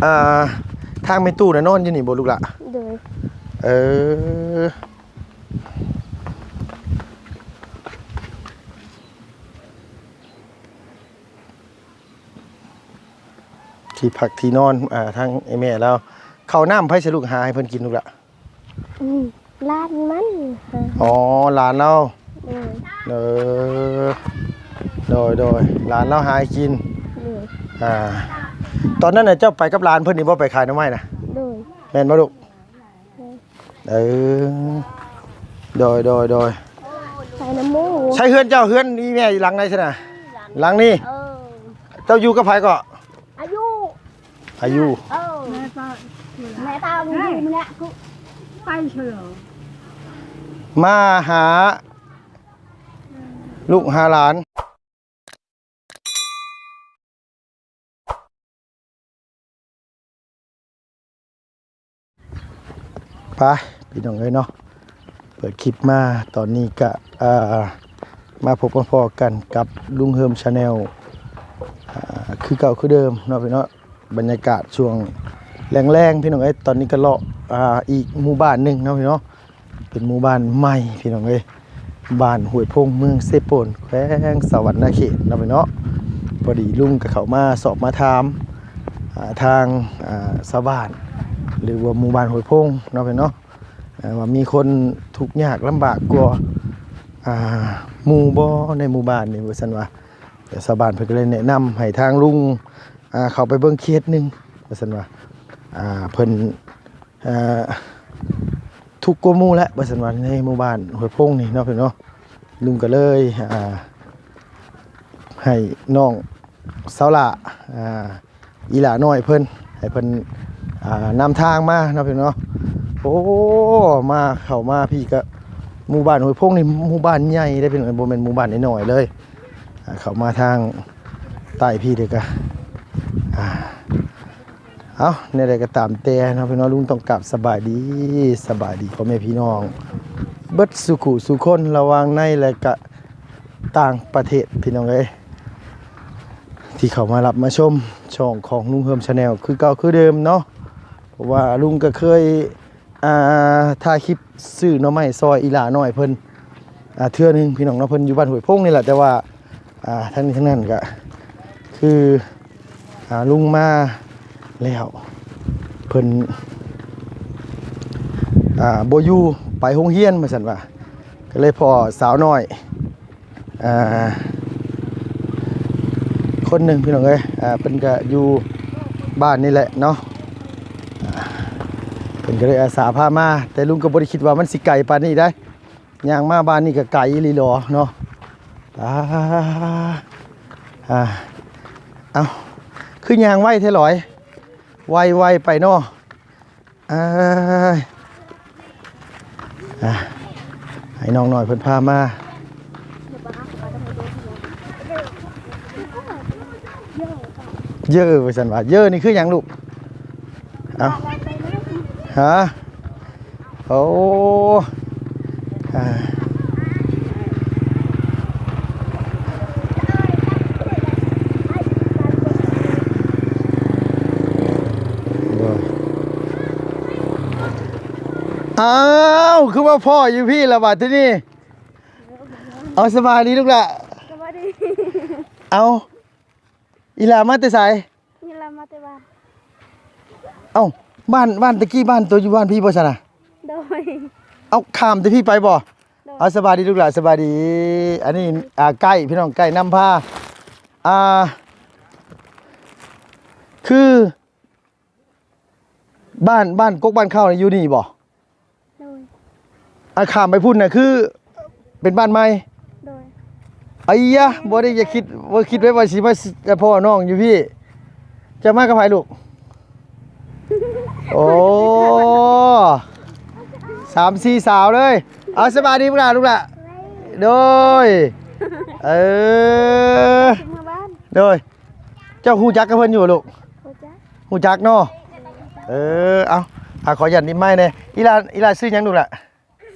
ອ່າ ທາງແມ່ຕູ້ນະນອນຢູ່ນີ້ບໍ່ລູກຫຼ້າ? ໂດຍ. ເອີ ທີ່ພັກທີ່ນອນ ອ່າ ທາງໄອ້ແມ່ລາວ. ເຂົ້ານ້ຳໃຜສະລູກຫາໃຫ້ເພິ່ນກິນລູກຫຼ້າ? ອືມ ຫຼານມັນຫາ. ອໍ ຫຼານລາວ. ໂດຍ. ເອີ ໂດຍໆ ຫຼານລາວຫາໃຫ້ກິນ. ໂດຍ. ອ່າ ຕອນນັ້ນນະເຈົ້າໄປກັບຫຼານເພິ່ນນີ້ບໍ່ ໄປຂາຍໜໍ່ໄມ້ນະ? ໂດຍ. ແມ່ນບໍ່ລູກ? ໂດຍ. ເອີ ໂດຍໆໆ. ໄປນຳໝູ່. ໃສເຮືອນເຈົ້າ? ເຮືອນອີແມ່ຢູ່ຫຼັງໃດຊັ້ນນະ? ຫຼັງນີ້. ເອີ. ເຈົ້າຢູ່ກັບໃຜເກາະ? ອາຍຸ ອາຍຸ ເອີ ແມ່ປ້າ ແມ່ປ້າຢູ່ມື້ນະ ໄປເຊີ ມາຫາລູກຫາຫຼານ. ໄປພີ່ນ້ອງເອີຍເນາະ ເປີດຄລິບມາຕອນນີ້ກະ ອ່າ ມາພົບມາພໍ້ກັນກັບລຸງເຮີມ Channel ອ່າ ຄືເກົ່າຄືເດີມເນາະພີ່ນ້ອງ. ບັນຍາກາດຊ່ວງແລງໆ ພີ່ນ້ອງເອີຍ ຕອນນີ້ກະເລາະ ອ່າ ອີກໝູ່ບ້ານໜຶ່ງເນາະພີ່ນ້ອງ. ເປັນໝູ່ບ້ານໃໝ່ພີ່ນ້ອງເອີຍ ບ້ານຫ້ວຍພົງ ເມືອງເຊໂປນ ແຂວງສະຫວັນນະເຂດເນາະພີ່ນ້ອງ. ພໍດີລຸງກະເຂົ້າມາສອບມາຖາມ ອ່າ ທາງ ອ່າ ຊາວບ້ານ ຫຼືວ່າໝູ່ບ້ານຫ້ວຍພົງເນາະພີ່ນ້ອງ ອ່າ ວ່າມີຄົນທຸກຍາກລຳບາກກວ່າ ອ່າ ໝູ່ບໍ່ໃນໝູ່ບ້ານນີ້ ວ່າຊັ້ນວ່າ. ແຕ່ຊາວບ້ານເພິ່ນກະເລີຍແນະນຳໃຫ້ທາງລຸງ ອ່າ ເຂົ້າໄປເບິ່ງເຂດໜຶ່ງ ວ່າຊັ້ນວ່າ ອ່າ ເພິ່ນ ເອີ ທຸກກວ່າໝູ່ແຫຼະ ວ່າຊັ້ນວ່າ ໃນໝູ່ບ້ານຫ້ວຍພົງນີ້ເນາະພີ່ນ້ອງ. ລຸງກະເລີຍ ອ່າ ໃຫ້ນ້ອງສາວຫຼ້າ ອ່າ ອີຫຼ້ານ້ອຍເພິ່ນ ໃຫ້ເພິ່ນ ອ່າ ນຳທາງມາເນາະພີ່ນ້ອງ. ໂອ້ ມາ ເຂົ້າມາພີ້ກະ ໝູ່ບ້ານຫ້ວຍພົງນີ້ໝູ່ບ້ານໃຫຍ່ເດ້ພີ່ນ້ອງ ບໍ່ແມ່ນໝູ່ບ້ານນ້ອຍໆເລີຍ. ອ່າ ເຂົ້າມາທາງໃຕ້ພີ້ເດ້ກະ ອ່າ ເອົ້າ ແນວໃດກະຕາມແຕ່ເນາະພີ່ນ້ອງ ລຸງຕ້ອງກາບສະບາຍດີ ສະບາຍດີພໍ່ແມ່ພີ່ນ້ອງເບິດສູ່ຄູ່ສູ່ຄົນ ລະຫວ່າງໃນ ແລະກະຕ່າງປະເທດ ພີ່ນ້ອງເອີຍ ທີ່ເຂົ້າມາຮັບມາຊົມຊ່ອງຂອງລຸງເຮີມ Channel ຄືເກົ່າຄືເດີມເນາະ. ເພາະວ່າລຸງກະເຄີຍ ອ່າ ຖ່າຍຄລິບຊື້ໜໍ່ໄມ້ຊ່ອຍອີຫຼ້ານ້ອຍເພິ່ນ ອ່າ ເທື່ອໜຶ່ງພີ່ນ້ອງເນາະ. ເພິ່ນຢູ່ບ້ານຫ້ວຍພົງນີ້ແຫຼະ ແຕ່ວ່າ ອ່າ ທັງນີ້ທັງນັ້ນກະຄື ອ່າ ລຸງມາແລ້ວ ເພິ່ນ ອ່າ ບໍ່ຢູ່ ໄປໂຮງຮຽນ ວ່າຊັ້ນວ່າ ກະເລີຍພໍ້ສາວນ້ອຍ ອ່າ ຄົນໜຶ່ງພີ່ນ້ອງເອີຍ ອ່າ ເພິ່ນກະຢູ່ບ້ານນີ້ແຫຼະເນາະ ອ່າ ເພິ່ນກະເລີຍອາສາພາມາ. ແຕ່ລຸງກະບໍ່ໄດ້ຄິດວ່າມັນຊິໄກປານນີ້ໄດ໋ ຍ່າງມາບ້ານນີ້ກະໄກອີ່ຫຼີຫຼໍເນາະ. ອ່າ ອ່າ ເອົ້າ ຄືຍ່າງໄວແທ້ຫຼອຍ ໄວໆໄປເນາະ. ເອີຍ ອ່າ ໃຫ້ນ້ອງນ້ອຍເພິ່ນພາມາ. ເຢີ ວ່າຊັ້ນວ່າ ເຢີນີ້ຄືຫຍັງລູກ? ເອົ້າ ຮະ? ໂອ້ ອ່າ ໂດຍ ອ້າວ ຄືມາພໍ້ຢູ່ພີ້ລະບາດທີນີ້. ເອົາ ສະບາຍດີລູກຫຼ້າ. ສະບາຍດີ. ເອົາ ອີຫຼ້າມາແຕ່ໃສ? ອີຫຼ້າມາແຕ່ບ້ານ. ເອົ້າ ບ້ານ ບ້ານຕະກີ້ ບ້ານໂຕຢູ່ບ້ານພີ້ບໍ່ຊັ້ນນະ? ໂດຍ. ເອົາ ຂ້າມແຕ່ພີ້ໄປບໍ່? ໂດຍ. ເອົາ ສະບາຍດີລູກຫຼ້າ ສະບາຍດີ. ອັນນີ້ ອ່າ ໄກ້ ພີ່ນ້ອງ ໄກ້ນຳພາ. ອ່າ ຄື ບ້ານ ບ້ານກົກບ້ານເຄົ້ານີ້ຢູ່ນີ້ບໍ່? ໂດຍ. ອັນຂ້າມໄປພຸ້ນນະ ຄືເປັນບ້ານໃໝ່? ໂດຍ. ໄອ້ຍະ ບໍ່ໄດ້ຢາກຄິດ ບໍ່ຄິດໄວ້ວ່າຊິມາພໍ້ນ້ອງຢູ່ພີ້. ເຈົ້າມາກັບໃຜລູກ? ໂອ້ ສາມສີ່ສາວເລີຍ. ເອົາ ສະບາຍດີລູກຫຼ້າ ລູກຫຼ້າ. ໂດຍ ເອີ ເມືອບ້ານ. ໂດຍ. ເຈົ້າຮູ້ຈັກກັບເພິ່ນຢູ່ບໍ່ລູກ? ຮູ້ຈັກ. ຮູ້ຈັກເນາະ. ເອີ ເອົາ ຫາຂໍອະນຸຍາດນິດໄມ້ແດ່. ອີຫຼ້າ ອີຫຼ້າຊື່ຫຍັງລູກຫຼ້າ?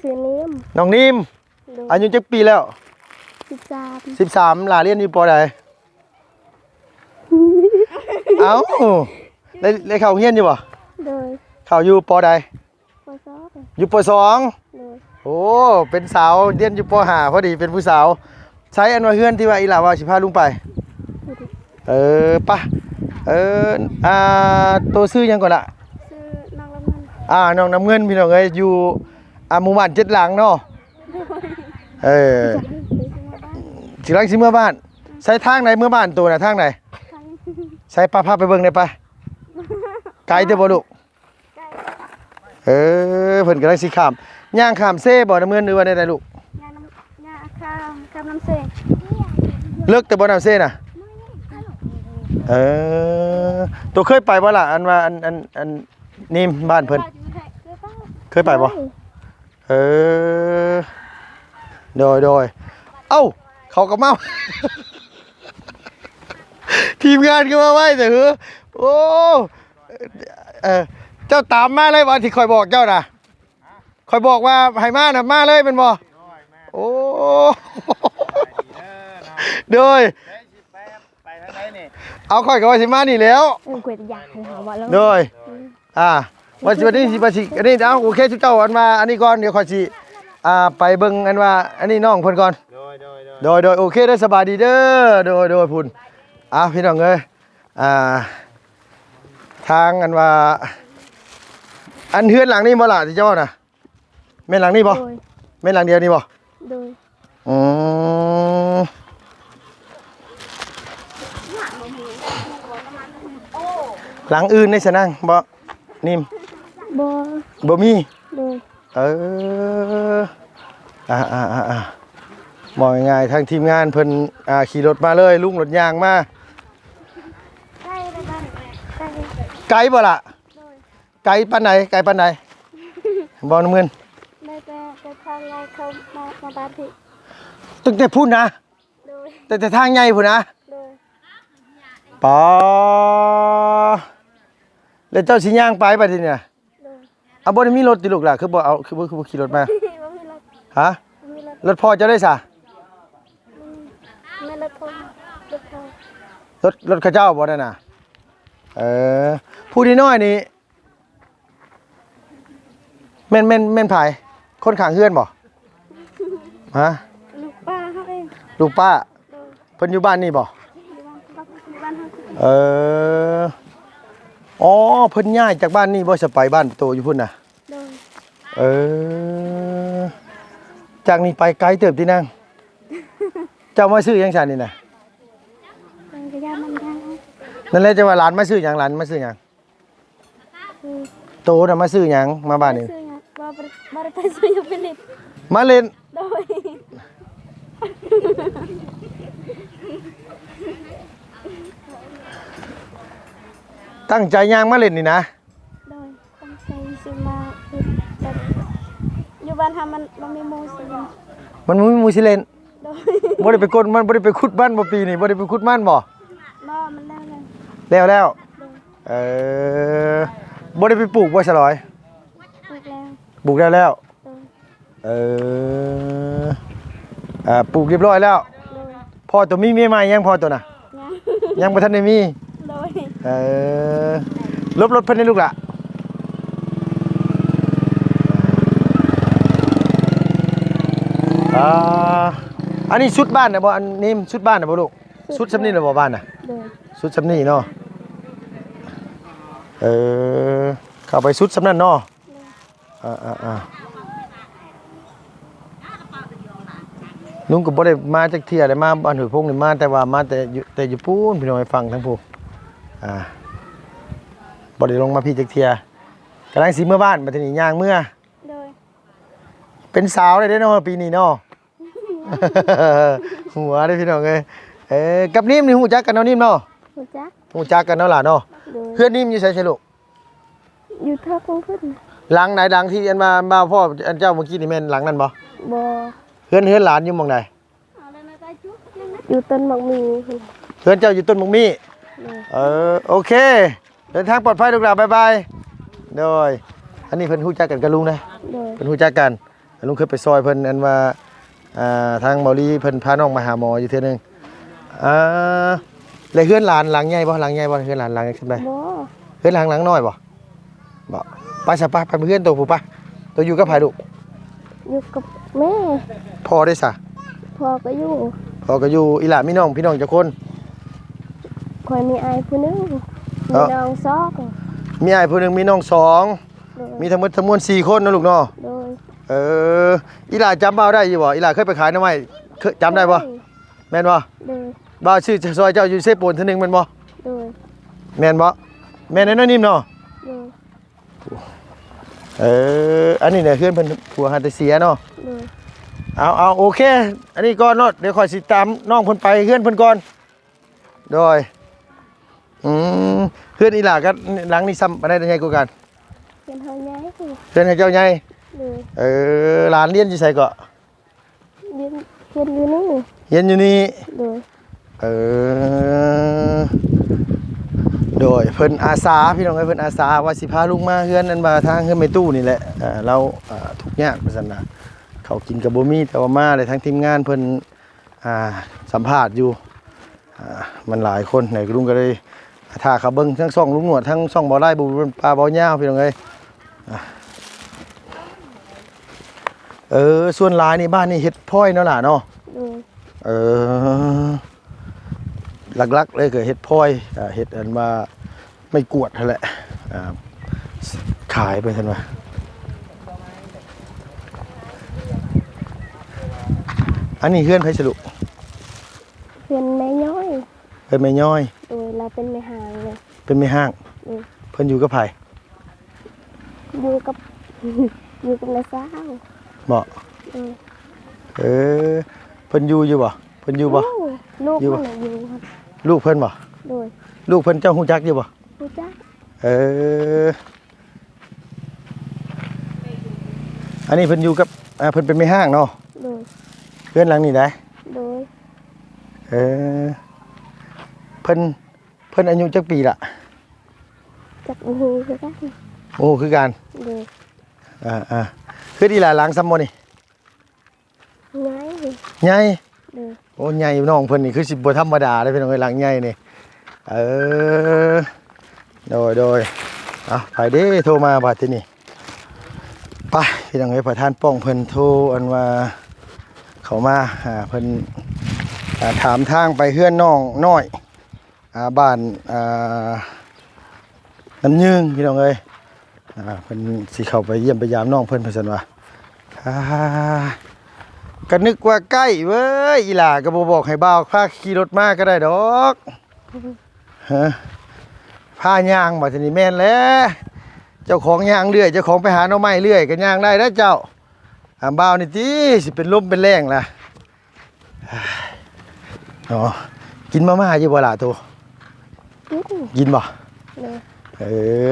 ຊື່ນິມ. ນ້ອງນິມ. ໂດຍ. ອາຍຸຈັກປີແລ້ວ? ສິບສາມ. ສິບສາມ. ຫຼ້າຮຽນຢູ່ ປໍໃດ? ເອົ້າ ໄດ້ ໄດ້ເຂົ້າໂຮງຮຽນຢູ່ບໍ່? ໂດຍ ເຂົ້າຢູ່ ປ.ໃດ? ປ.ສອງ ຢູ່ ປ.ສອງ ໂດຍ ໂອ້ ເປັນສາວ ຮຽນຢູ່ ປ.ຫ້າ ພໍດີເປັນຜູ້ສາວ. ໃສ ອັນວ່າເຮືອນທີ່ວ່າອີ່ຫຼ້າວ່າຊິພາລຸງໄປ? ເອີ ປະ ເອີ ອ່າ ໂຕຊື່ຫຍັງກ່ອນລະ? ຊື່ນ້ອງນ້ຳເງິນ ອ່າ ນ້ອງນ້ຳເງິນ ພີ່ນ້ອງເອີຍ ຢູ່ ອ່າ ໝູ່ບ້ານເຈັດຫຼັງເນາະ. ໂດຍ ເອີ ກຳລັງຊິເມືອບ້ານ ກຳລັງຊິເມືອບ້ານ. ໃສ ທາງໃດເມືອບ້ານໂຕນະ ທາງໃດ? ທາງ ໃສ ປະ ພາໄປເບິ່ງແດ່ປະ. ໄກເຕີບບໍ່ລູກ? ເອີ ເພິ່ນກຳລັງຊິຂ້າມ ຍ່າງຂ້າມເຊບໍ່ ນ້ຳເງິນ ຫຼືວ່າແນວໃດລູກ? ຍ່າງນ້ຳ ຍ່າງຂ້າມ ຂ້າມນ້ຳເຊ. ເລິກແຕ່ບໍ່ນ້ຳເຊນະ? ເອີ ໂຕເຄີຍໄປບໍ່ລະ ອັນວ່າ ອັນ ອັນ ອັນ ນີ້ ບ້ານເພິ່ນ ເຄີຍໄປບໍ່? ເອີ ໂດຍ ໂດຍ ເອົ້າ ເຂົາກໍມາ ທີມງານກໍມາໄວແທ້ເຮີ ໂອ້ ເອີ ເຈົ້າຕາມມາເລີຍບໍ່ ທີ່ຂ້ອຍບອກເຈົ້ານະ? ຂ້ອຍບອກວ່າໃຫ້ມານະ ມາເລີຍແມ່ນບໍ່? ໂອ້ ໂດຍ ໄປທາງໃດນີ້? ເອົາ ຂ້ອຍກໍວ່າຊິມານີ້ແລ້ວ ເອີ ຂ້ອຍຢາກໃຫ້ເຮົາເວົ້າແລ້ວ ໂດຍ ອ່າ ວ່າຊິ ວັນນີ້ຊິ ວ່າຊິ ອັນນີ້ ເອົາ ໂອເຄ ຊຸມເຈົ້າ ອັນວ່າ ອັນນີ້ກ່ອນ ດຽວຂ້ອຍຊິ ອ່າ ໄປເບິ່ງ ອັນວ່າ ອັນນີ້ນ້ອງເພິ່ນກ່ອນ ໂດຍ ໂດຍ ໂດຍ ໂດຍ ໂດຍ ໂອເຄເດີ ສະບາຍດີເດີ ໂດຍ ໂດຍ ພຸ້ນ ອ່າ ພີ່ນ້ອງເອີຍ ອ່າ ທາງ ອັນວ່າ ອັນເຮືອນຫຼັງນີ້ບໍ່ລະ ທີ່ເຈົ້າເວົ້ານະ? ແມ່ນຫຼັງນີ້ບໍ່? ໂດຍ ແມ່ນຫຼັງດຽວນີ້ບໍ່? ໂດຍ ອືມ ຫຼັງອື່ນໃນສະນັງບໍ່? ນີ້ ບໍ່ ບໍ່ມີ ໂດຍ ເອີ ອ່າໆໆໆ ເວົ້າງ່າຍໆ ທາງທີມງານເພິ່ນ ອ່າ ຂີ່ລົດມາເລີຍ ລຸງລົດຍ່າງມາ ໃກ້ແລ້ວ ບ້ານໃກ້ ໄກບໍ່ລະ? ໂດຍ ໄກປານໃດ? ໄກປານໃດ? ບໍ່ ນ້ຳເງິນ ໄດ້ແຕ່ ແຕ່ທາງໃຫຍ່ເຂົ້າມາ ມາບ້ານພີ້ ຕັ້ງແຕ່ພຸ້ນນະ? ໂດຍ ຕັ້ງແຕ່ທາງໃຫຍ່ພຸ້ນນະ? ໂດຍ ປາ ແລ້ວເຈົ້າຊິຍ່າງໄປບັດນີ້ນະ? ໂດຍ ເອົາ ບໍ່ໄດ້ມີລົດຕິລູກຫຼະ? ຄືບໍ່ເອົາ ຄືບໍ່ ຄືບໍ່ຂີ່ລົດມາ? ບໍ່ມີລົດ ຮະ? ບໍ່ມີລົດ ລົດພໍ່ເຈົ້າໄດ້ສະ? ອືມ ແມ່ນລົດພໍ່ ລົດພໍ່ ລົດ ລົດເຂົາເຈົ້າບໍ່ນັ້ນນະ? ເອີ ຜູ້ນ້ອຍໆນີ້ ແມ່ນ ແມ່ນ ແມ່ນໃຜ? ຄົນຂ້າງເຮືອນບໍ່? ຮະ? ລູກປ້າເຮົາເອງ ລູກປ້າ ໂດຍ ເພິ່ນຢູ່ບ້ານນີ້ບໍ່? ຢູ່ບ້ານ ຢູ່ບ້ານເຮົາ ເອີ ອໍ ເພິ່ນຍ້າຍຈາກບ້ານນີ້ບໍ່ ສະໄປບ້ານໂຕຢູ່ພຸ້ນນະ? ໂດຍ ເອີ ຈາກນີ້ໄປໄກເຕີບຕິນາງ? ເຈົ້າມາຊື້ຫຍັງຊະນີ້ນະ? ເອີ ກະຢາມັນທາງ ນັ້ນແຫຼະ ຈະວ່າຫຼານມາຊື້ຫຍັງ? ຫຼານມາຊື້ຫຍັງ? ໂຕນະມາຊື້ຫຍັງ ມາບ້ານນີ້? ມາຊື້ຫຍັງ? ບໍ່ ບໍ່ໄດ້ ບໍ່ໄດ້ໄປຊື້ຫຍັງ ໄປຫຼິ້ນ ມາຫຼິ້ນ ໂດຍ ຕັ້ງໃຈຍ່າງມາຫຼິ້ນນີ້ນະ? ໂດຍ ຕັ້ງໃຈຊິມາຫຼິ້ນ ແບບຢູ່ບ້ານເຮົາມັນບໍ່ມີໝູ່ຊິຫຼິ້ນ ມັນບໍ່ມີໝູ່ຊິຫຼິ້ນ ໂດຍ ບໍ່ໄດ້ໄປກົດມັນ ບໍ່ໄດ້ໄປຂຸດມັນບໍ່ ປີນີ້ບໍ່ໄດ້ໄປຂຸດມັນບໍ່? ບໍ່ ມັນແລ້ວແລ້ວ ແລ້ວແລ້ວ ໂດຍ ເອີ ບໍ່ໄດ້ໄປປູກບໍ່ສະຫຼອຍ? ປູກແລ້ວ ປູກແລ້ວແລ້ວ ໂດຍ ເອີ ອ່າ ປູກຮຽບຮ້ອຍແລ້ວ ໂດຍ ພໍ່ໂຕມີເມຍໃໝ່ຍັງ ພໍ່ໂຕນະ? ຍັງ ຍັງບໍ່ທັນໄດ້ມີ ໂດຍ ເອີ ຫຼົບລົດເພິ່ນໃຫ້ລູກຫຼະ ອ່າ ອັນນີ້ສຸດບ້ານນະບໍ່? ອັນນີ້ສຸດບ້ານນະບໍ່ລູກ? ສຸດ ສຸດຊ່ຳນີ້ລະບໍ່ບ້ານນະ? ໂດຍ ສຸດຊ່ຳນີ້ເນາະ ເອີ ເຂົ້າໄປສຸດຊ່ຳນັ້ນເນາະ ໂດຍ ອ່າໆໆ ລຸງກໍບໍ່ໄດ້ມາຈັກເທື່ອເລີຍ ມາບ້ານຫ້ວຍໂພງນີ້ ມາແຕ່ວ່າ ມາແຕ່ຢູ່ ແຕ່ຢູ່ປູ້ນ ພີ່ນ້ອງ ໄປຝັ່ງທາງພູ້ນ ອ່າ ບໍ່ໄດ້ລົງມາພີ້ຈັກເທື່ອ ກຳລັງຊິເມືອບ້ານ ບັດທີນີ້ຍ່າງເມືອ ໂດຍ ເປັນສາວໄດ້ເດ້ເນາະ ປີນີ້ເນາະ ຫົວເດ້ພີ່ນ້ອງເອີຍ ເອີ ກັບນິມນີ້ຮູ້ຈັກກັນເນາະ ນິມເນາະ ຮູ້ຈັກ ຮູ້ຈັກກັນເນາະຫຼານເນາະ ໂດຍ ເຮືອນນິມຢູ່ໃສຊະລູກ? ຢູ່ທາງພຸ້ນ ຫຼັງໃດ? ຫຼັງທີ່ອັນວ່າບ່າວພໍ່ອັນເຈົ້າເມື່ອກີ້ນີ້ແມ່ນຫຼັງນັ້ນບໍ່? ບໍ່ ເຮືອນ ເຮືອນຫຼານຢູ່ໝ່ອງໃດ? ຢູ່ຕົ້ນໝາກມີພຸ້ນ ເຮືອນເຈົ້າຢູ່ຕົ້ນໝາກມີ ໂດຍ ເອີ ໂອເຄ ເດີນທາງປອດໄພລູກຫຼານ ບາຍບາຍ ໂດຍ ອັນນີ້ເພິ່ນຮູ້ຈັກກັນກັບລຸງນະ ໂດຍ ເພິ່ນຮູ້ຈັກກັນ ລຸງເຄີຍໄປຊ່ອຍເພິ່ນ ອັນວ່າ ອ່າ ທາງເບົາລີເພິ່ນພານ້ອງມາຫາໝໍຢູ່ເທື່ອໜຶ່ງ ອ່າ ແລະເຮືອນຫຼານຫຼັງໃຫຍ່ບໍ່? ຫຼັງໃຫຍ່ບໍ່? ເຮືອນຫຼານຫຼັງຈຳໄດ້ ບໍ່ ເຮືອນຫຼັງ ຫຼັງນ້ອຍບໍ່? ບໍ່ ໄປຊະ ໄປ ໄປເຮືອນໂຕພຸ້ນ ໄປ. ໂຕຢູ່ກັບໃຜລູກ? ຢູ່ກັບແມ່. ພໍ່ເດ້ຊະ? ພໍ່ກໍຢູ່. ພໍ່ກໍຢູ່. ອີ່ຫຼ້າມີນ້ອງ ພີ່ນ້ອງຈັກຄົນ? ຂ້ອຍມີອ້າຍຜູ້ໜຶ່ງ ມີນ້ອງສອງ. ມີອ້າຍຜູ້ໜຶ່ງ ມີນ້ອງສອງ. ໂດຍ. ມີທັງໝົດທັງມວນສີ່ຄົນເນາະລູກເນາະ? ໂດຍ. ເອີ ອີ່ຫຼ້າຈຳບ່າວໄດ້ຢູ່ບໍ່? ອີ່ຫຼ້າເຄີຍໄປຂາຍໜໍ່ໄມ້ ເຄີຍ ຈຳໄດ້ບໍ່? ໂດຍ. ແມ່ນບໍ່? ໂດຍ. ບ່າວຊື້ຊ່ອຍເຈົ້າຢູ່ເຊໂປນເທື່ອໜຶ່ງແມ່ນບໍ່? ໂດຍ. ແມ່ນບໍ່? ແມ່ນແນ່ນອນນິມເນາະ? ໂດຍ. ເອີ ອັນນີ້ແຫຼະເຮືອນເພິ່ນ ຜົວຫາແຕ່ເສຍເນາະ? ໂດຍ. ເອົາ ເອົາ ໂອເຄ ອັນນີ້ກ່ອນເນາະ ດຽວຂ້ອຍຊິຕາມນ້ອງເພິ່ນໄປເຮືອນເພິ່ນກ່ອນ. ໂດຍ. ອືມ ເຮືອນອີ່ຫຼ້າກັບຫຼັງນີ້ຊ້ຳປານໃດໃຫຍ່ກວ່າກັນ? ເຮືອນເຮົາໃຫຍ່. ເຮືອນໃຫ້ເຈົ້າໃຫຍ່? ໂດຍ. ເອີ ຫຼານຮຽນຢູ່ໃສເກາະ? ຮຽນ ຮຽນຢູ່ນີ້. ຮຽນຢູ່ນີ້? ໂດຍ. ເອີ ໂດຍ ເພິ່ນອາສາ ພີ່ນ້ອງເອີຍ ເພິ່ນອາສາວ່າຊິພາລູກມາເຮືອນ ອັນວ່າທາງເຮືອນແມ່ຕູ້ນີ້ແຫຼະ. ເອີ ລາວ ເອີ ທຸກຍາກວ່າຊັ້ນນະ ເຂົ້າກິນກໍບໍ່ມີ ແຕ່ວ່າມາແລ້ວ ທາງທີມງານເພິ່ນ ອ່າ ສຳພາດຢູ່ ອ່າ ມັນຫຼາຍຄົນ ແລ້ວລຸງກໍເລີຍ ຖ້າເຂົາເບິ່ງທັງຊ່ອງລຸງໜວດ ທັງຊ່ອງບໍ່ໄດ້ ບໍ່ ບໍ່ ບໍ່ຍາວ ພີ່ນ້ອງເອີຍ. ອ່າ ເອີ ສ່ວນຫຼາຍນີ້ ບ້ານນີ້ເຮັດພອຍເນາະຫຼ້າເນາະ? ໂດຍ. ເອີ ຫຼັກໆເລີຍກໍເຮັດພອຍ ອ່າ ເຮັດອັນວ່າ ໄມ້ກວດຫັ້ນແຫຼະ ອ່າ ຂາຍໄປຊັ້ນວ່າ. ອັນນີ້ເຮືອນໃຜສະລູກ? ເຮືອນແມ່ຍ້ອຍ. ເຮືອນແມ່ຍ້ອຍ. ໂດຍ ລາວເປັນແມ່ຮ້າງເລີຍ. ເປັນແມ່ຮ້າງ. ໂດຍ. ເພິ່ນຢູ່ກັບໃຜ? ຢູ່ກັບ ຢູ່ກັບນ້າສາວ. ບໍ່? ໂດຍ. ເອີ ເພິ່ນຢູ່ ຢູ່ບໍ່? ເພິ່ນຢູ່ບໍ່? ໂອ້ ລູກເພິ່ນນະຢູ່. ລູກເພິ່ນບໍ່? ໂດຍ. ລູກເພິ່ນເຈົ້າຮູ້ຈັກຢູ່ບໍ່? ຮູ້ຈັກ. ເອີ ອັນນີ້ເພິ່ນຢູ່ກັບ ອ່າ ເພິ່ນເປັນແມ່ຮ້າງເນາະ? ໂດຍ. ເຮືອນຫຼັງນີ້ໃດ? ໂດຍ. ເອີ ເພິ່ນ ເພິ່ນອາຍຸຈັກປີລະ? ຈັກບໍ່ຮູ້ຄືກັນ. ບໍ່ຮູ້ຄືກັນ. ໂດຍ. ອ່າໆ ເຮືອນອີ່ຫຼ້າຫຼັງສ່ຳບໍ່ນີ້? ໃຫຍ່. ໃຫຍ່. ໂດຍ. ໂອ້ ໃຫຍ່ ນ້ອງເພິ່ນນີ້ຄືຊິບໍ່ທຳມະດາເດ້ພີ່ນ້ອງເອີຍ ຫຼັງໃຫຍ່ນີ້. ເອີ ໂດຍໆ ເອົາ ໃຜເດ້ໂທມາບາດທີນີ້. ໄປພີ່ນ້ອງເອີຍ ປະທານປ້ອງເພິ່ນໂທ ອັນວ່າເຂົ້າມາ ອ່າ ເພິ່ນ ອ່າ ຖາມທາງໄປເຮືອນນ້ອງນ້ອຍ ອ່າ ບ້ານ ອ່າ ນ້ຳຍືງ ພີ່ນ້ອງເອີຍ. ອ່າ ເພິ່ນຊິເຂົ້າໄປຢ້ຽມໄປຢາມນ້ອງເພິ່ນ ເພິ່ນວ່າ ອ່າ ກະນຶກວ່າໃກ້ເວີຍ ອີ່ຫຼ້າກໍບໍ່ບອກໃຫ້ບ່າວພາຂີ່ລົດມາກໍໄດ້ດອກ. ຮະ ພາຍ່າງບາດທີນີ້ແມ່ນແຫຼະ ເຈົ້າຂອງຍ່າງເລື້ອຍ ເຈົ້າຂອງໄປຫາໜໍ່ໄມ້ເລື້ອຍ ກໍຍ່າງໄດ້ເດ້ເຈົ້າ. ອ່າ ບ່າວນີ້ຕິ ຊິເປັນລົມເປັນແລ້ງລະ. ເນາະ ກິນມາມ່າຢູ່ບໍ່ຫຼ້າໂຕ? ກິນ. ກິນບໍ່? ໂດຍ. ເອີ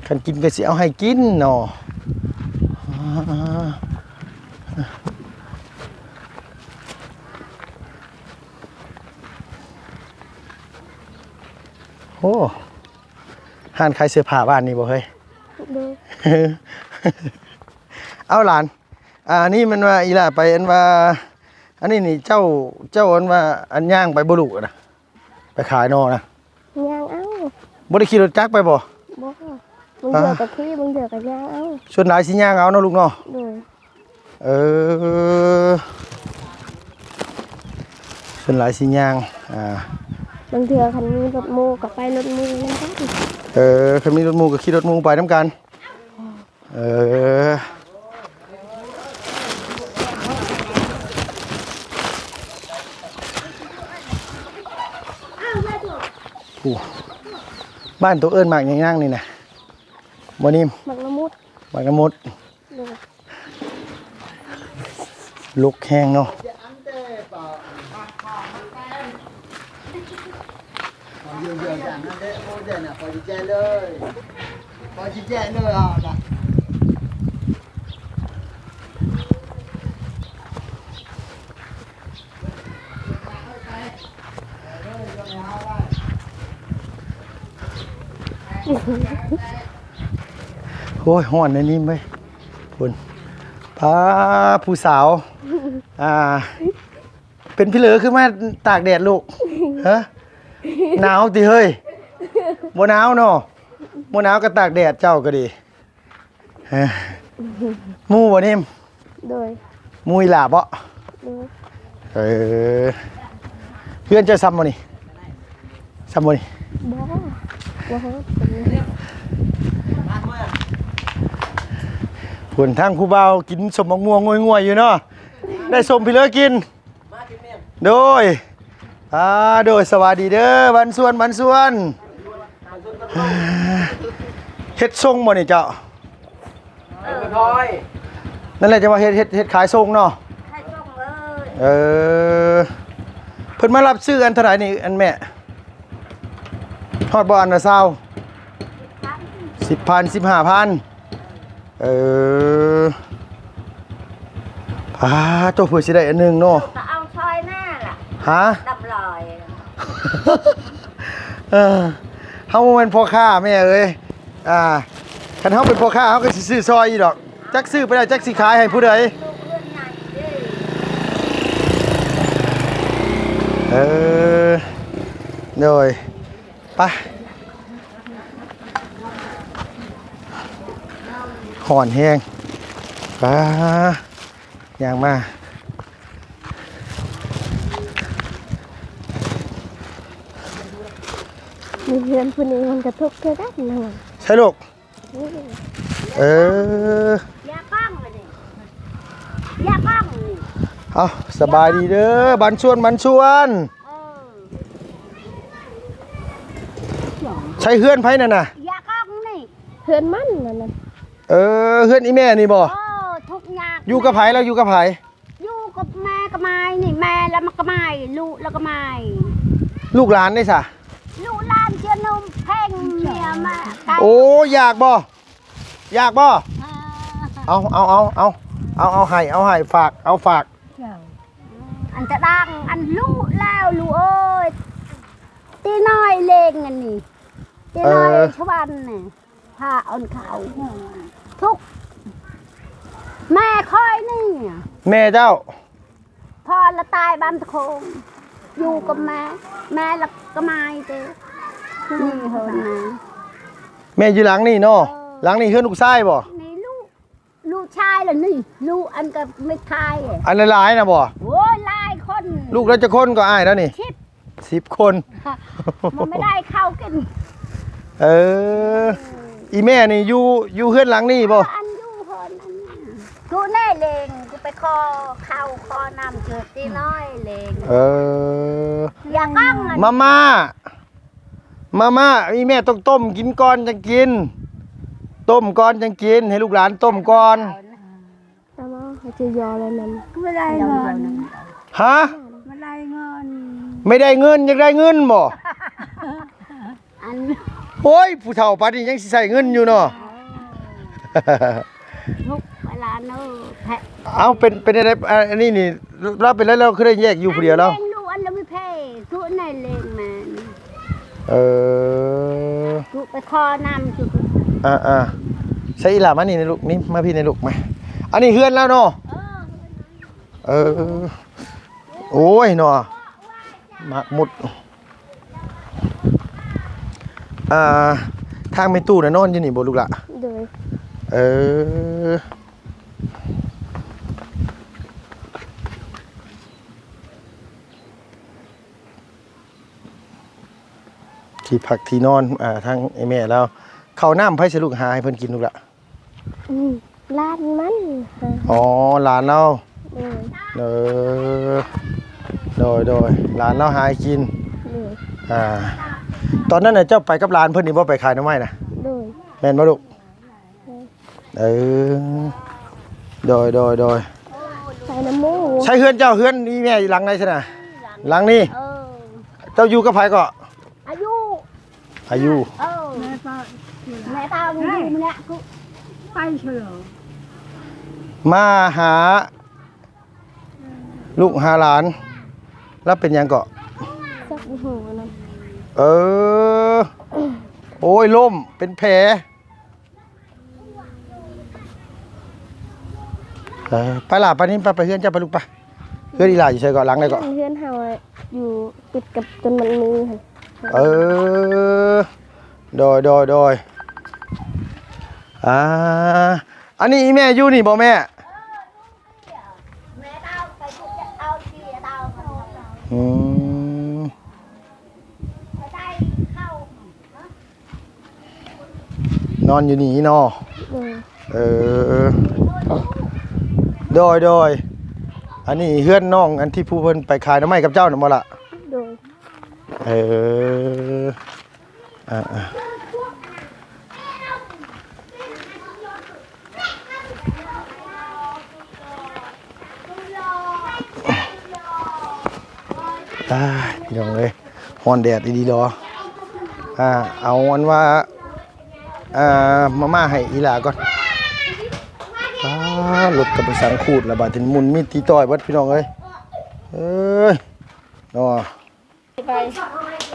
ຄັນກິນກໍຊິເອົາໃຫ້ກິນເນາະ. ໂອ້ ຮ້ານຂາຍເສື້ອຜ້າບ້ານນີ້ບໍ່ເຮີ້ຍ? ໂດຍ. ເອົາຫຼານ ອ່າ ອັນນີ້ມັນວ່າອີ່ຫຼ້າໄປ ອັນວ່າ ອັນນີ້ນີ້ເຈົ້າ ເຈົ້າ ອັນວ່າ ອັນຍ່າງໄປບໍ່ລູກນະ ໄປຂາຍໜໍ່ນະ? ຍ່າງເອົາ. ບໍ່ໄດ້ຂີ່ລົດຈັກໄປບໍ່? ບໍ່. ບາງເທື່ອກໍຂີ່ ບາງເທື່ອກໍຍ່າງເອົາ. ສ່ວນຫຼາຍຊິຍ່າງເອົາເນາະລູກເນາະ? ໂດຍ. ເອີ ສ່ວນຫຼາຍຊິຍ່າງ ອ່າ ບາງເທື່ອຄັນມີລົດໝູ່ກໍໄປລົດໝູ່ນຳກັນ. ເອີ ຄັນມີລົດໝູ່ກໍຂີ່ລົດໝູ່ໄປນຳກັນ. ເອີ ໂອ້ ບ້ານໂຕເອີ້ນໝາກຫຍັງນາງນີ້ນະ? ບໍ່ນິມ ໝາກລະມຸດ. ໝາກລະມຸດ. ໂດຍ. ລົກແຮງເນາະ. ໂອ້ຍ ຮ້ອນແນວນີ້ເວີຍ ພຸ້ນ ປ້າ ຜູ້ສາວ ອ່າ ເປັນພິເລີຄືມາຕາກແດດລູກ? ຮະ ໜາວຕິເຮີ້ຍ? ບໍ່ໜາວເນາະ. ບໍ່ໜາວກໍຕາກແດດ ເຈົ້າກໍດີ. ເອີ ໝູ່ບໍ່ນີ້? ໂດຍ. ໝູ່ອີ່ຫຼ້າບໍ່? ໂດຍ. ເອີ ເຮືອນເຈົ້າຊ່ຳບໍ່ນີ້? ຊ່ຳບໍ່ນີ້? ບໍ່ ບໍ່ຮອດ. ພຸ້ນ ທາງຜູ້ບ່າວກິນສົ້ມໝາກມ່ວງງ່ວຍໆຢູ່ເນາະ. ໄດ້ສົ້ມພີ້ເລີກິນ. ໂດຍ ອ່າ ໂດຍ ສະບາຍດີເດີ ບ້ານສວນ ບ້ານສວນ. ເຮັດສົ່ງບໍ່ນີ້ເຈົ້າ? ເອີ ນັ້ນແຫຼະ ຈະວ່າເຮັດ ເຮັດ ເຮັດຂາຍສົ່ງເນາະ. ຂາຍສົ່ງເລີຍ. ເອີ ເພິ່ນມາຮັບຊື້ອັນເທົ່າໃດນີ້ ອັນແມ່? ຮອດບໍ່ອັນລະຊາວ? ສິບພັນ ສິບພັນ ສິບຫ້າພັນ. ເອີ ປາໂຕ ເພື່ອຊິໄດ້ອັນໜຶ່ງເນາະ. ກໍເອົາຊ່ອຍແມ່ລະ. ຮະ? ດຳລອຍ. ເອີ ເຮົາບໍ່ແມ່ນພໍ່ຄ້າແມ່ເອີຍ. ອ່າ ຄັນເຮົາເປັນພໍ່ຄ້າ ເຮົາກໍຊິຊື້ຊ່ອຍຢູ່ດອກ. ຈັກຊື້ໄປແລ້ວ ຈັກຊິຂາຍໃຫ້ຜູ້ໃດ. ເອີ ໂດຍ. ໄປ ຮ້ອນແຮງ ປາ ຍ່າງມາ. ມີເຮືອນຜູ້ນີ້ມັນກະທຸກຄືກັນນະ. ໃຊ່ລູກ? ເອີ ຢ່າກ້ອງນີ້ ຢ່າກ້ອງນີ້. ເອົ້າ ສະບາຍດີເດີ ບ້ານສວນ ບ້ານສວນ. ເອີ ໃຊ່ເຮືອນໃຜນັ້ນນະ? ຢ່າກ້ອງນີ້ ເຮືອນມັນນັ້ນນະ. ເອີ ເຮືອນອີ່ແມ່ນີ້ບໍ່? ເອີ ທຸກຍາກ. ຢູ່ກັບໃຜ? ລາວຢູ່ກັບໃຜ? ຢູ່ກັບແມ່ກະໝາຍນີ້ ແມ່ລະມັນກະໝາຍ ລູກລະກະໝາຍ. ລູກຫຼານເດ້ສະ? ລູກຫຼານເຈຍໜຸ່ມເພັງເມຍມາ. ໂອ້ ຢາກບໍ່? ຢາກບໍ່? ເອີ ເອົາ ເອົາ ເອົາ ເອົາ ເອົາ ເອົາໃຫ້ ເອົາໃຫ້ ຝາກ ເອົາຝາກ. ເຈົ້າ ອັນຕະດັງ ອັນລູກແລ້ວ ລູກເອີຍ ຕີນ້ອຍເລງອັນນີ້ ຕີນ້ອຍ ເອີ ຊະວັນນີ້. ພາເອົາເຂົ້າທຸກ ແມ່ຂ້ອຍນີ້. ແມ່ເຈົ້າ? ພໍ່ລະຕາຍບ້ານຕະໂຄງ ຢູ່ກັບແມ່ ແມ່ລະກະໝາຍເຕ ນີ້ເຮືອນນາ. ແມ່ຢູ່ຫຼັງນີ້ເນາະ. ເອີ ຫຼັງນີ້ເຮືອນລູກຊາຍບໍ່? ນີ້ລູກ ລູກຊາຍລະນີ້ ລູກອັນກະແມ່ຂາຍ ອັນຫຼາຍໆນະບໍ່? ໂອ້ຍ ຫຼາຍຄົນ. ລູກລາວຈັກຄົນກໍອ້າຍລາວນີ້? ສິບ ສິບຄົນ ມັນບໍ່ໄດ້ເຂົ້າກິນ. ເອີ ອີ່ແມ່ນີ້ຢູ່ ຢູ່ເຮືອນຫຼັງນີ້ບໍ່? ອັນຢູ່ເຮືອນອັນນີ້ ໂຕແນ່ເລງ ກູໄປຂໍເຂົ້າຂໍນ້ຳເຈີຕີນ້ອຍເລງ. ເອີ ຢ່າກ້ອງ ມາມ່າ ມາມ່າ ອີ່ແມ່ຕ້ອງຕົ້ມກິນກ່ອນຈັ່ງກິນ ຕົ້ມກ່ອນຈັ່ງກິນ ໃຫ້ລູກຫຼານຕົ້ມກ່ອນ. ຕາມາເຮົາຈະຍໍແລ້ວນຳ ບໍ່ໄດ້ເງິນ. ຮະ? ບໍ່ໄດ້ເງິນ ໄມ່ໄດ້ເງິນ ຢາກໄດ້ເງິນບໍ່? ອັນ ໂອ້ຍ ຜູ້ເຖົ້າປານນີ້ຍັງຊິໃຊ້ເງິນຢູ່ເນາະ. ທຸກເວລາເນາະ ເອົາ ເປັນ ເປັນຈັ່ງໃດ ອັນນີ້ນີ້ ລາວເປັນແລ້ວ ລາວຄືໄດ້ແຍກຢູ່ຜູ້ດຽວລາວ? ເລງລູກອັນລະມີແພ ຄືໃນເລງມາ. ເອີ ລູກໄປຂໍນ້ຳຈຸ. ອ່າໆ ໃສ່ອີ່ຫຼ້າມານີ້ນະລູກ ນີ້ ມາພີ້ນະລູກ ມາ. ອັນນີ້ເຮືອນລາວເນາະ? ເອີ ເອີ ໂອ້ຍເນາະ ໝາກມຸດ. ອ່າ ທາງແມ່ຕູ້ນະນອນຢູ່ນີ້ບໍ່ລູກຫຼ້າ? ໂດຍ. ເອີ ທີ່ພັກທີ່ນອນ ອ່າ ທາງໄອ້ແມ່ລາວ. ເຂົ້ານ້ຳໃຜສະລູກຫາໃຫ້ເພິ່ນກິນລູກຫຼ້າ? ອືມ ຫຼານມັນ. ອໍ ຫຼານລາວ. ໂດຍ. ເອີ ໂດຍໆ ຫຼານລາວຫາໃຫ້ກິນ. ໂດຍ. ອ່າ ຕອນນັ້ນນະເຈົ້າໄປກັບຫຼານເພິ່ນນີ້ບໍ່ ໄປຂາຍໜໍ່ໄມ້ນະ? ໂດຍ. ແມ່ນບໍ່ລູກ? ເອີ ໂດຍ ໂດຍ ໂດຍ. ໄປນຳໝູ່. ໃສເຮືອນເຈົ້າ? ເຮືອນນີ້ແມ່ຫຼັງໃດຊັ້ນນະ? ຫຼັງນີ້. ເອີ ເຈົ້າຢູ່ກັບໃຜເກາະ? ອາຍຸ ອາຍຸ. ເອີ ແມ່ປ້າ ແມ່ປ້າຢູ່ນີ້ແຫຼະ ຄືໄປເຊີຍ ມາຫາ ລູກຫາຫຼານ. ລາວເປັນຫຍັງເກາະ? ສັກຫູນະ. ເອີ ໂອ້ຍ ລົ້ມ ເປັນແຜ. ເອີ ໄປຫຼ້າ ໄປນີ້ ໄປ ໄປເຮືອນເຈົ້າ ໄປລູກ ໄປ. ເຮືອນອີ່ຫຼ້າຢູ່ໃສເກາະ? ຫຼັງໃດເກາະ? ເຮືອນເຮົາຢູ່ຕິດກັບຕົ້ນໝາກມີ. ເອີ ໂດຍ ໂດຍ ໂດຍ. ອ່າ ອັນນີ້ອີ່ແມ່ຢູ່ນີ້ບໍ່ແມ່? ອືມ ນອນຢູ່ນີ້ເນາະ. ໂດຍ ເອີ ໂດຍ ໂດຍ. ອັນນີ້ເຮືອນນ້ອງ ອັນທີ່ຜູ້ເພິ່ນໄປຂາຍໜໍ່ໄມ້ກັບເຈົ້ານັ້ນບໍ່ລະ? ໂດຍ. ເອີ ອ່າໆ ຕາຍ ພີ່ນ້ອງເອີຍ ຮ້ອນແດດອີ່ຫຼີດອ. ອ່າ ເອົາອັນວ່າ ອ່າ ມາມ່າໃຫ້ອີ່ຫຼ້າກ່ອນ. ອ່າ ລົດກໍໄປສັງຂູດລະ ບາດນີ້ໝຸ່ນມີດຕີຕ່ອຍເບິດ ພີ່ນ້ອງເອີຍ ເອີຍ ເນາະ. ໄ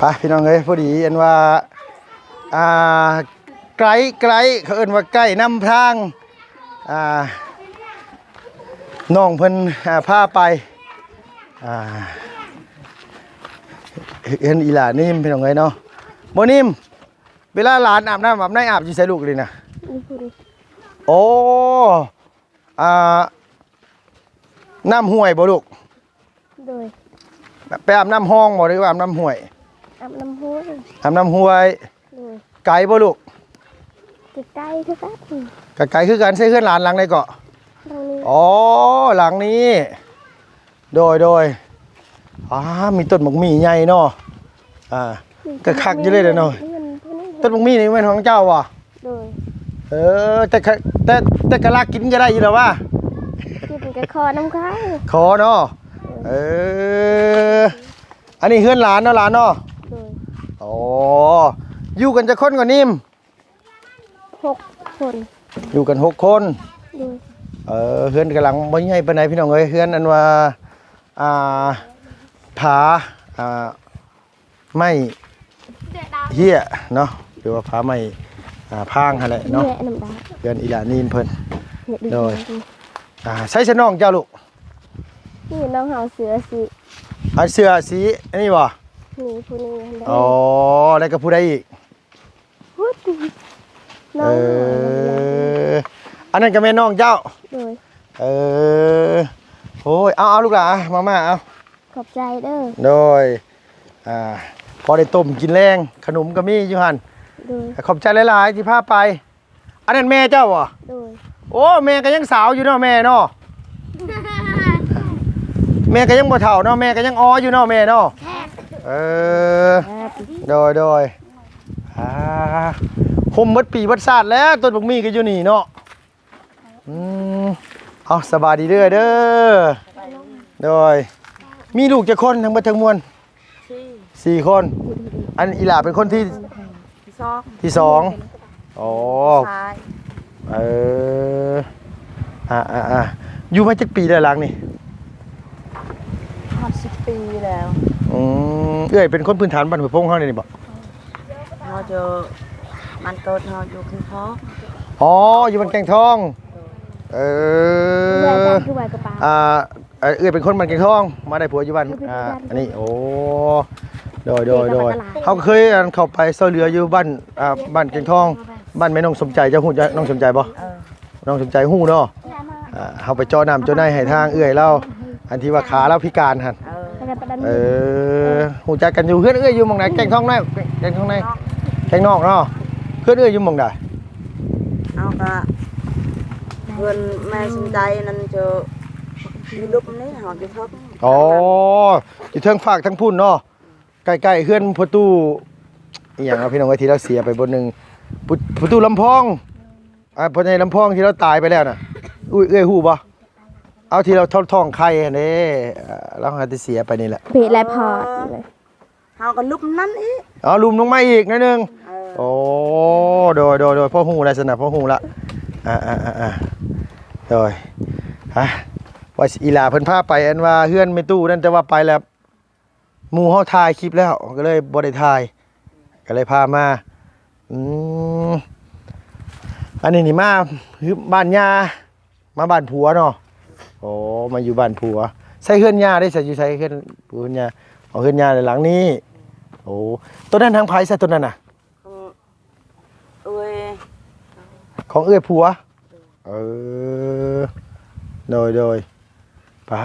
ປ ພີ່ນ້ອງເອີຍ ພໍດີອັນວ່າ ອ່າ ໃກ້ ໃກ້ ເຂົາເອີ້ນວ່າໃກ້ນຳທາງ ອ່າ ນ້ອງເພິ່ນ ອ່າ ພາໄປ ອ່າ ເຮືອນອີ່ຫຼ້ານິມ ພີ່ນ້ອງເອີຍເນາະ. ບໍ່ນິມ ເວລາຫຼານອາບນ້ຳອາບໃນ ອາບຢູ່ໃສລູກນີ້ນະ? ຢູ່ພຸ້ນ. ໂອ້ ອ່າ ນ້ຳຫ້ວຍບໍ່ລູກ? ໂດຍ. ໄປອາບນ້ຳຮ່ອງບໍ່ ຫຼືວ່າອາບນ້ຳຫ້ວຍ? ອາບນ້ຳຫ້ວຍ. ອາບນ້ຳຫ້ວຍ. ໂດຍ. ໄກບໍ່ລູກ? ກໍໄກຄືກັນ. ກໍໄກຄືກັນ. ໃສ່ເຮືອນຫຼານຫຼັງໃດເກາະ? ຫຼັງນີ້. ອໍ ຫຼັງນີ້. ໂດຍ ໂດຍ. ອ່າ ມີຕົ້ນໝາກໝີ່ໃຫຍ່ເນາະ. ອ່າ ກໍຄັກຢູ່ເລີຍເນາະ. ຕົ້ນໝາກໝີ່ນີ້ແມ່ນຂອງເຈົ້າບໍ່? ໂດຍ. ເອີ ແຕ່ ແຕ່ ແຕ່ກະລັກກິນກໍໄດ້ຢູ່ແລ້ວວະ. ກິນກໍຂໍນຳເຂົາ ຂໍເນາະ. ເອີ ອັນນີ້ເຮືອນຫຼານເນາະ ຫຼານເນາະ. ໂດຍ. ອໍ ຢູ່ກັນຈັກຄົນກ່ອນນິມ? ຫົກຄົນ. ຢູ່ກັນຫົກຄົນ. ໂດຍ. ເອີ ເຮືອນກະຫຼັງບໍ່ໃຫຍ່ປານໃດ ພີ່ນ້ອງເອີຍ. ເຮືອນອັນວ່າ ອ່າ ຜາ ອ່າ ໄມ້ເຫ້ຍເນາະ ຫຼືວ່າຜ້າໄມ້ ອ່າ ພາງຫັ້ນແຫຼະເນາະ. ເຮືອນອີ່ຫຼ້ານີນເພິ່ນ. ໂດຍ. ອ່າ ໃສຊະນ້ອງເຈົ້າລູກ? ນີ້ນ້ອງເຮົາເສື້ອສີ ອັນເສື້ອສີອັນນີ້ບໍ່? ນີ້ຜູ້ນີ້. ອໍ ແລ້ວກໍຜູ້ໃດອີກ? ເອີ ອັນນັ້ນກໍແມ່ນນ້ອງເຈົ້າ? ໂດຍ. ເອີ ໂອ້ຍ ເອົາ ເອົາລູກຫຼ້າ ມາມ່າ ເອົາ. ຂອບໃຈເດີ. ໂດຍ. ອ່າ ພໍໄດ້ຕົ້ມກິນແລງ ຂະໜົມກໍມີຢູ່ຫັ້ນ. ໂດຍ. ຂອບໃຈຫຼາຍໆທີ່ພາໄປ. ອັນນັ້ນແມ່ເຈົ້າບໍ່? ໂດຍ. ໂອ້ ແມ່ກໍຍັງສາວຢູ່ເນາະແມ່ເນາະ. ແມ່ກໍຍັງບໍ່ເຖົ້າເນາະ ແມ່ກໍຍັງອໍຢູ່ເນາະແມ່ເນາະ. ເອີ ໂດຍ ໂດຍ. ອ່າ ຫົ່ມເບິດປີເບິດຊາດແລ້ວ ຕົ້ນບັກໝີ່ກໍຢູ່ນີ້ເນາະ. ອືມ ເອົາ ສະບາຍດີເດີ້ເດີ້. ໂດຍ. ມີລູກຈັກຄົນທັງເບິດທັງມວນ? ສີ່ ສີ່ຄົນ. ອັນອີ່ຫຼ້າເປັນຄົນທີ ທີສອງ ທີສອງ. ອໍ ເອີ ອ່າໆໆ ຢູ່ມາຈັກປີແລ້ວຫຼັງນີ້? ຮອດສິບປີແລ້ວ. ອືມ ເອື້ອຍເປັນຄົນພື້ນຖານບ້ານຫ້ວຍໂພງເຮົານີ້ບໍ່? ເຮົາຢູ່ ບ້ານເກີດເຮົາຢູ່ແກ້ງທອງ. ອໍ ຢູ່ບ້ານແກ້ງທອງ. ເອີ ອ່າ ເອື້ອຍເປັນຄົນບ້ານແກ້ງທອງ ມາໄດ້ຜົວຢູ່ບ້ານ ອ່າ ອັນນີ້. ໂອ້ ໂດຍ ໂດຍ ໂດຍ. ເຮົາກໍເຄີຍ ອັນ ເຂົ້າໄປຊ່ອຍເຫຼືອຢູ່ບ້ານ ອ່າ ບ້ານແກ້ງທອງ ບ້ານແມ່ນ້ອງສົມໃຈ. ເຈົ້າຮູ້ຈັກນ້ອງສົມໃຈບໍ່? ເອີ ນ້ອງສົມໃຈຮູ້ເນາະ. ອ່າ ເຮົາໄປເຈາະນ້ຳເຈາະໃນໃຫ້ທາງເອື້ອຍລາວ ອັນທີ່ວ່າຂາລາວພິການຫັ້ນ. ເອີ ເອີ ຮູ້ຈັກກັນຢູ່. ເຮືອນເອື້ອຍຢູ່ໝ່ອງໃດ? ແກ້ງທອງໃນ ແກ້ງທອງໃນ ແກ້ງນອກເນາະ. ເຮືອນເອື້ອຍຢູ່ໝ່ອງໃດ? ເຮົາກະ ເຮືອນແມ່ສົມໃຈນັ້ນຈະຢູ່ລຸ່ມນີ້ ເຮົາຢູ່ເທິງ. ອໍ ຢູ່ເທິງຟາກທາງພຸ້ນເນາະ. ໃກ້ໆເຮືອນພໍ່ຕູ້ ອີ່ຫຍັງເນາະ ພີ່ນ້ອງເອີຍ ທີ່ລາວເສຍໄປບົດໜຶ່ງ ພໍ່ຕູ້ລຳພອງ. ອ່າ ພໍ່ໃຫຍ່ລຳພອງທີ່ລາວຕາຍໄປແລ້ວນະ. ເອື້ອຍຮູ້ບໍ່? ເອົາ ທີ່ລາວທ້ອງໄຂ່ຫັ້ນເດ້ ລາວຫາແຕ່ເສຍໄປນີ້ແຫຼະ. ເພະແລະພອດ ເຮົາກໍລຸ່ມນັ້ນອີກ. ອໍ ລຸ່ມລົງມາອີກໜ້ອຍໜຶ່ງ. ເອີ ໂອ້ ໂດຍ ໂດຍ ໂດຍ. ພໍຮູ້ແລ້ວຊັ້ນນະ ພໍຮູ້ລະ. ອ່າໆໆ ໂດຍ. ອ່າ ວ່າອີ່ຫຼ້າເພິ່ນພາໄປ ອັນວ່າເຮືອນແມ່ຕູ້ນັ້ນ ແຕ່ວ່າໄປແລ້ວ ໝູ່ເຮົາຖ່າຍຄລິບແລ້ວ ກໍເລີຍບໍ່ໄດ້ຖ່າຍ ກໍເລີຍພາມາ. ອືມ ອັນນີ້ນີ້ມາບ້ານຍ່າ ມາບ້ານຜົວເນາະ. ໂອ້ ມາຢູ່ບ້ານຜົວ. ໃສເຮືອນຍ່າເດ້? ໃສ ຢູ່ໃສເຮືອນ ເຮືອນຍ່າ? ອໍ ເຮືອນຍ່າໃນຫຼັງນີ້. ໂອ້ ໂຕນັ້ນຂອງໃຜຊະ ໂຕນັ້ນນະ? ຂອງເອື້ອຍ. ຂອງເອື້ອຍຜົວ. ເອີ ໂດຍ ໂດຍ. ປາ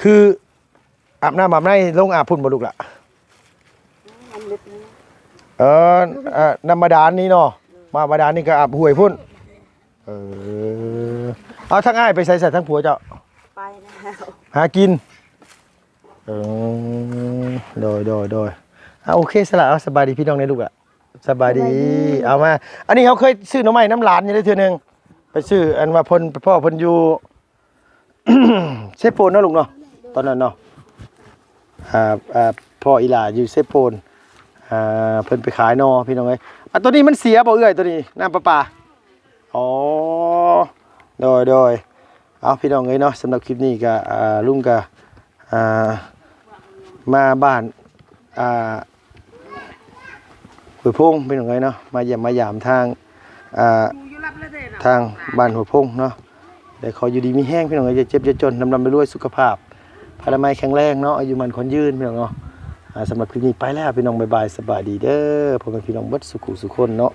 ຄືອາບນ້ຳອາບໃນລົງອາບພຸ້ນບໍ່ລູກລະ? ນ້ຳເລິກນີ້ ເອີ ອາ ນ້ຳບາດານນີ້ເນາະ. ມາບາດານນີ້ກໍອາບຫ້ວຍພຸ້ນ. ເອີ ເອົາ ທາງອ້າຍໄປໃສຊະ ທາງຜົວເຈົ້າ? ໄປແລ້ວ ຫາກິນ. ເອີ ໂດຍ ໂດຍ ໂດຍ. ອ່າ ໂອເຄຊະລະ. ເອົາ ສະບາຍດີພີ່ນ້ອງແດ່ລູກລະ. ສະບາຍດີ ສະບາຍດີ. ເອົາມາ ອັນນີ້ເຮົາເຄີຍຊື້ໜໍ່ໄມ້ນຳຫຼານຢູ່ເດ້ເທື່ອໜຶ່ງ ໄປຊື້ ອັນວ່າເພິ່ນ ໄປພໍ້ເພິ່ນຢູ່ເຊໂປນເນາະລູກເນາະ ຕອນນັ້ນເນາະ. ອ່າ ອ່າ ພໍ້ອີ່ຫຼ້າຢູ່ເຊໂປນ ອ່າ ເພິ່ນໄປຂາຍໜໍ່ ພີ່ນ້ອງເອີຍ. ອ່າ ໂຕນີ້ມັນເສຍບໍ່ເອື້ອຍ ໂຕນີ້ ນ້ຳປະປາ? ອໍ ໂດຍ ໂດຍ. ເອົາ ພີ່ນ້ອງເອີຍເນາະ ສຳລັບຄລິບນີ້ກໍ ອ່າ ລຸງກໍ ອ່າ ມາບ້ານ ອ່າ ຫ້ວຍໂພງ ພີ່ນ້ອງເອີຍເນາະ ມາຢ້ຽມມາຢາມທາງ ອ່າ ທາງບ້ານຫ້ວຍໂພງເນາະ. ແລະ ຂໍຢູ່ດີມີແຮງ ພີ່ນ້ອງເອີຍ ຢ່າເຈັບຢ່າຈົນ ລ່ຳໆລວຍໆ ສຸຂະພາບພະລາໄມແຂງແຮງເນາະ ອາຍຸໝັ້ນຂວັນຍືນ ພີ່ນ້ອງເນາະ. ອ່າ ສຳລັບຄລິບນີ້ໄປແລ້ວ ພີ່ນ້ອງ ບາຍບາຍ ສະບາຍດີເດີ ພໍ່ແມ່ພີ່ນ້ອງເບິດສູ່ຜູ້ສູ່ຄົນເນາະ.